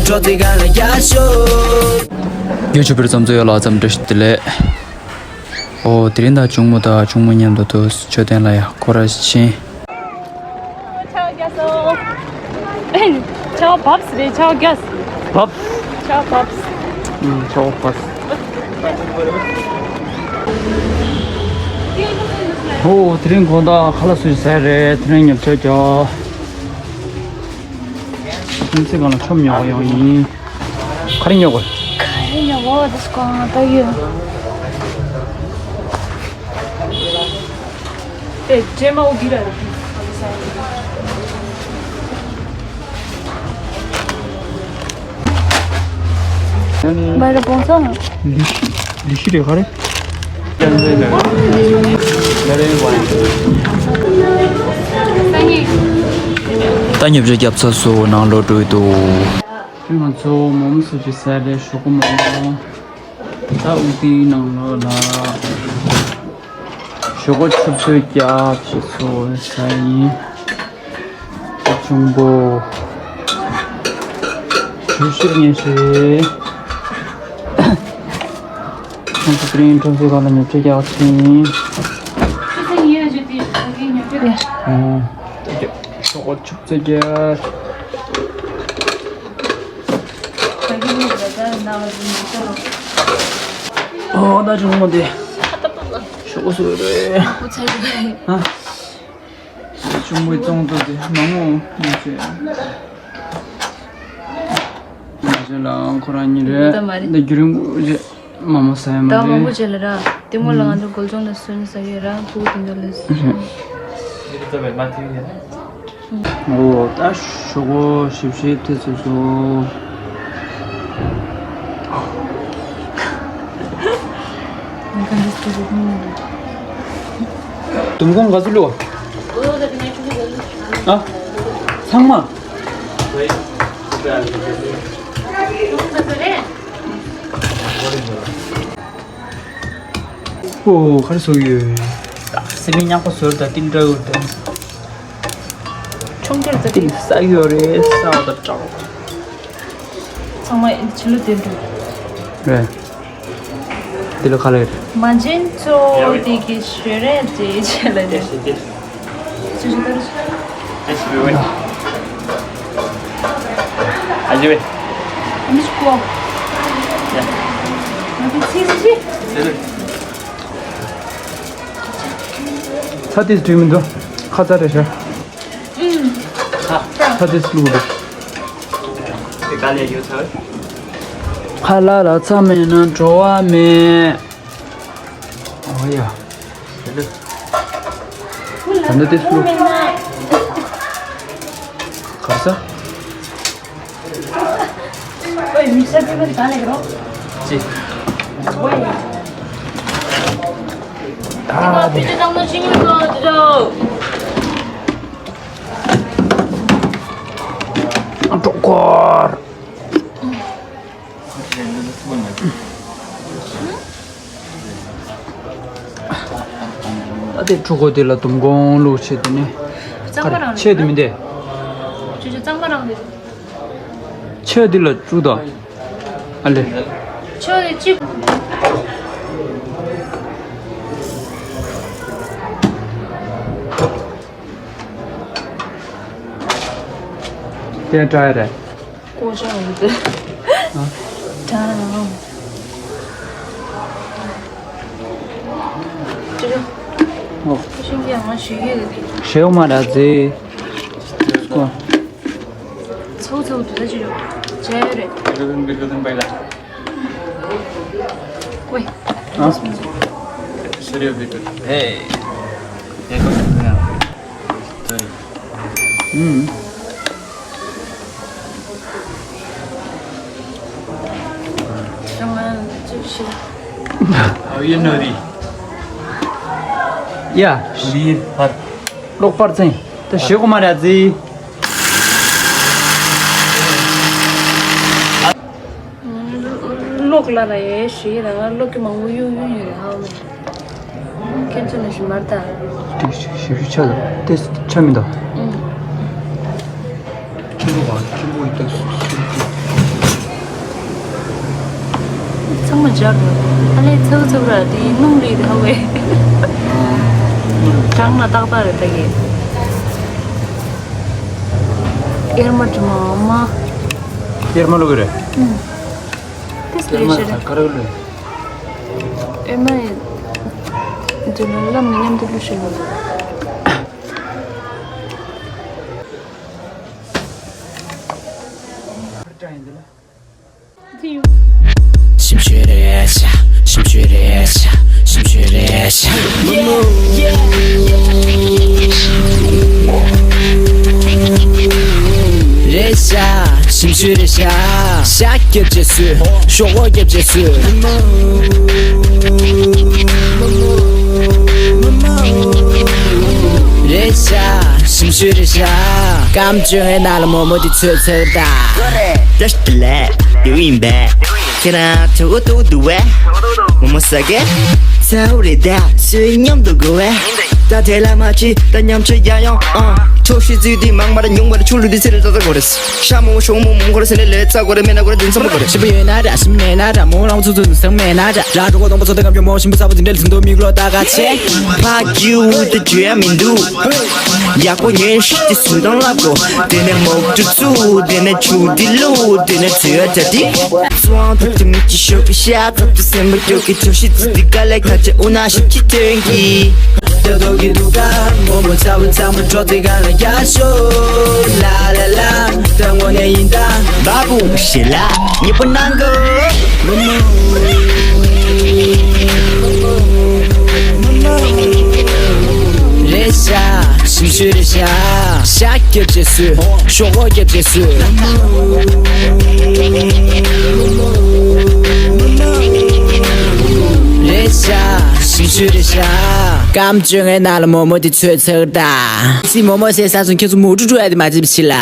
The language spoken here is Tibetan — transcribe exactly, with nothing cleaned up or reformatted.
ཁྲོ་ཚིག་ག་ལ་རྒྱ་ཤོག་ཡོ་ཆུ་པིར་ཙམ་ཚོ་ཡོད་ལ་ཙམ་བཀྲ་ཤིས་བདེ་ལེགས། ཨོ་དེ་རིང་ད་གཅུང་མོ་དང་གཅུང་མོ་མཉམ་དུ་དུ་མཆོད་རྟེན་ལ་ཡ་ཁོ་ར་ཕྱིན། ཆ་བ་བབས་རེད། ཆ་བ་རྒྱས། བབས། ཆ་བ་བབས། ཨུམ། ཆ་བ་བབས། ཨོ་དེ་རིང་དགོང་དག་ཁ་ལག་སུ་ཞིག་ཟས་རེད། དེ་རིང་ཉལ་ཆས་རྒྱག་ཁྱིམ་མཚེས་སྒང་ལ་ཆོམ་ཉོ་ག་ཡོང་ཡིན། ག་རེ་ཉོ་དགོས། ག་རེ་ཉོ་དགོས་དེ་སྐོང་ད་ཡོད། ཨེ་ཅེ་མ་འོ་གི་ར། བར་སྤོང་ས། ལི་ཤི་ལི་ཤི་རེད་ག་རེ། ད་ཉོ་ཆ་རྒྱབ་ཚར་སོང་། ནང་ལོག་འགྲོ་ཡི་འདུག་ང་ཚོ་མོག་མོག་སུ་ཅིག་ཟས་རེད། ཞོག་ཁོག་མོག་མོག་ད་འོ་དེའི་ནང་ལོགས་ལ་ཞོག་ཁོག་ཆུ་ཚོད་བརྒྱད་ཅིག་སོ་ཟ་ཡིན། ཅུང་པོ་ཞུ་ཤེས་ཉེ་ཤེས། ཁོང་ཚོ་དེ་རིང་ཁྲོམ་སའི་སྒང་ལ་ཉོ་ཆ་རྒྱག་ཕྱིན། ཆུ་ཚོད་ཉི་ཤུ་དེ་ཞོགས་ཀའི་ཉོ་ཆ་རྒྱག་ཨ། ཞོགས་པ་ཆུ་ཚོད་བརྒྱད། ཨོ་ད་ཆུང་མོ་དེ་ཞོགས་པ་སུ་རེད། ཨ། གཅུང་མོའི་བཙོང་བཟོ་དེ་མང་མོ་མི་བྱེད། མ་བྱེད་ལ་ཁོ་རང་གཉིས་རེད། ད་མ་རེད། འདི་རྒྱུན་རིང་པོ་རེད། མ་མོ་ཟ་ཡ་མ་ད་མང་རེད། པོ་བྱེད་ལ་ར། དེ་སྔོན་ལ་ང་ཚོ་སྒོལ་ལྗོངས་ལ་སོན་ཟ་ཡོད་ར། ཕྲུ་གུ་དེ་འདྲ་ལ་སོན། རེད། འདི་ལྟ་བའི་མ་ཐིག་ཡིན། ཨོ་ད་ཞོགས་པ་ཞིབ་ཞིབ་དེ་ཚོ་ཚོ། དུམ་གོང་ག་ཚོད་ལོ། ཨ། ཚང་མ། ཨོ་ག་རེ་བཟོ་ཡོད། ད་སི་མི་ཉག་པ་བཟོས། ད་ཏིལ་འདྲ་ཡོད་དེ། ཆུང་ཆུང་ཙམ་ཏིལ་ས་ཡོད་རེད། ས་བ་དང་སྐྲག་ཚང་མ་ཕྱི་ལོ་དེ་འགྲོ། རེད། དེ་ལ་ཁ་ལ་ཡོད། མ་ཇེན་ཙོ་དེ་གི་ཞོ་རེད་ཅེ་ཅེ་ལ་རེད། ཅེ་ཅེ་ལ་རེད། ཨ་ཇི་བེ། ཨ་མི་ཤི་ཀོ། ཡ། ང་ཚོ་ཚིག་ཅི། ཚ་ཏིས་དྲི་མི་འདུག་ཁ་ཚ་རེད་ཤག་ཚ་ཏིས་བླུགས་འདུག་ཁ་ལ་ལ་ཚ་མེད་ན་བྲོ་བ་མེད། ཨོ་ཡ། ད་ནི་ཏིས་བླུགས། གར་ས། ཅི། ཨ་ཀྲོག་ཀོར། ད་དེ་ཕྲུ་གུ་དེ་ལ་དུམ་གོང་བླུགས་བྱས་དེ་ནས། གཙང་མ་རང་རེད། ཆེ་དེ་མི་འདེ། ཅུ་ཅུ་གཙང་མ་རང་རེད། ཆེ་དེ་ལ་བཅུག་དང་། ཨ་ལེ། ཆེ་དེ་གཅིག་དེ་འདྲ་རེད། ཀོ་ཅང་ཡོད་དེ། ཨ། ད་ཅི་རེད། ཨོ། ཤིང་གི་ང་ཞུ་གི་རེད། ཞེའུ་མ་ར་ཛི། ཀོ། ཚོ་ཚོ་དུ་ད་ཅི་རེད། ཇེ་རེད། ཝེ། ཨ། ཧེ། ཨུམ། ཡ། གློག་པར་ཚན། ད་ཞེ་གོ་མ་ར་ཛི། གློག་ལ་ར་ཡེ་ཞིག་ར་ང་གློག་གི་མང་པོ་གཡུག་གཡུག་ཡོད་རེད་ཧ་མ། ཁྱེད་ཚོ་ནས་ཞིག་མར་ད། དེ་ཞིག་ཞིག་ཞིག་ཆ་ལ་དེ་ཆ་མི་འདུག་ཨུམ། ཁྱི་མོ་བ་ཁྱི་མོ་ཡི་ད་སུ་སུ་ཁྱི། སྦྱར། ཨ་ལས་ཚེའུ་ཚེའུ་ར་དེ་སྣུམ་རེད་ཧ་བས། གྲང་ལ་ཏག་ཏག་རེད་ད་གི། ཨེར་མ་དྲི་མ་མ། ཨེར་མ་ལོ་གི་རེད། ཨུམ། ཏིས་ལེ་ཤ་རེད། ཨེར་མ་ཡི་འདི་ལ་ལམ་ནས་མཉམ་དུ་ལུས་ཤེས་ལ། ཞིམ་ཆུ་རེད་ཤ། ཞིམ་ཆུ་རེད་ཤ། ཞིམ་ཆུ་རེད་ཤ། རེད་ཤ། ཞིམ་ཆུ་རེད་ཤ། ཤ་རྒྱབ་རྗེས་སུ། ཤོག་ངོ་རྒྱབ་རྗེས་སུ། རེད་ཤ། ཞིམ་ཆུ་རེད་ཤ། སྐམ་བཅོས་ངའི་ནང་ལ་མོག་མོག་དེ་ཚོས་ཚོས་ད། བཀྲ་ཤིས་བདེ་ལེགས། དེ་བས་ཡིན་པས། ཁྱེད་རང་ཚོ་འདུག་འདུག་བས། མོག་མོག་ཟ་གི། ཚ་བོ་རེད་ད། སུའི་མཉམ་དུ་དགོས་བས། ད་དེ་ལ་མ་ཅི་ད་མཉམ་ཆོས་ཡ་ཡོང་ཨང་། ཆོག་ཤི་ཙི་དི་མང་མ་ར་ཉུང་མ་ར་ཆུ་ལུ་དི་སི་རི་ད་ད་གོ་རེ། ཤ་མོ་ཤོང་མོ་མོ་གོ་རེ་སེ་ནེ་ལེ་ཚ་གོ་རེ་མེ་ན་གོ་རེ་དིན་ཚ་མོ་གོ་རེ། ཞིམ་པོ་ཡོད་ན་ར་ཞིམ་མེད་ན་ར་མོ་རང་ཚུ་ཚུ་ཟང་མེད་ན་ར། ར་གྲོ་གོ་དོང་པ་ཚོ་ད་གམ་ཡོ་མོ་ཞིམ་པོ་ཚ་བོ་དི་འདྲེ་ལ་ཚིམ་དོ་མིག་ལོ་ད་ག་ཆེ། Fuck you with the ཇུ་ཡ་མི་འདུག་ཡག་པོ་ཉོན་ཤིག་དེ་སུ་དང་ལབ་གོ་དེ་ནས་མོག་ཏུ་ཚུ་དེ་ནས་ཆུ་དི་ལུ་དེ་ནས་ཚུ་ཡ་ད་དི། ཚོང་ཐུབ་དེ་མི་ཅི་ཤོག་གི་ཤ་ཚ་དུ་སེམས་པ་སྐྱོ་གི་ཆོ་ཤི་ཚི་དི་ཀ་ལེ་ཁ་ཆེ་ཨུ་ན་ཤི་ཅི་ཐོན་གི། ད་དོ་གི་དུ་ཀ་མོ་མོ་ཚ་བུ་ཚ་མོ་གྲོ་དེ་ག་ལ་རྒྱ་ཤོ་ལ་ལ་ལ། ད་ངོ་ནས་ཡིན་ད་བ་བུ་ཞེ་ལ་ཉི་པོ་ནང་གོ། རེད་ཤ། ཞིམ་ཤོས་རེད་ཤ། ཤ་རྒྱབ་རྗེས་སུ། ཤོག་ངོ་རྒྱབ་རྗེས་སུ། རེད་ཤ། ཞིམ་ཤོས་རེད་ཤ། སྐམ་བཅོས་ངའི་ནང་ལ་མོག་མོག་དེ་ཚོས་ཚག་ད། ཚི་མོག་མོག་ཟས་ས་སོང་ཁྱེད་ཚོ་མུ་ཏྲུ་ཏྲུ་ཨ་དེ་མ་བྱེད་པ་ཕྱི་ལ།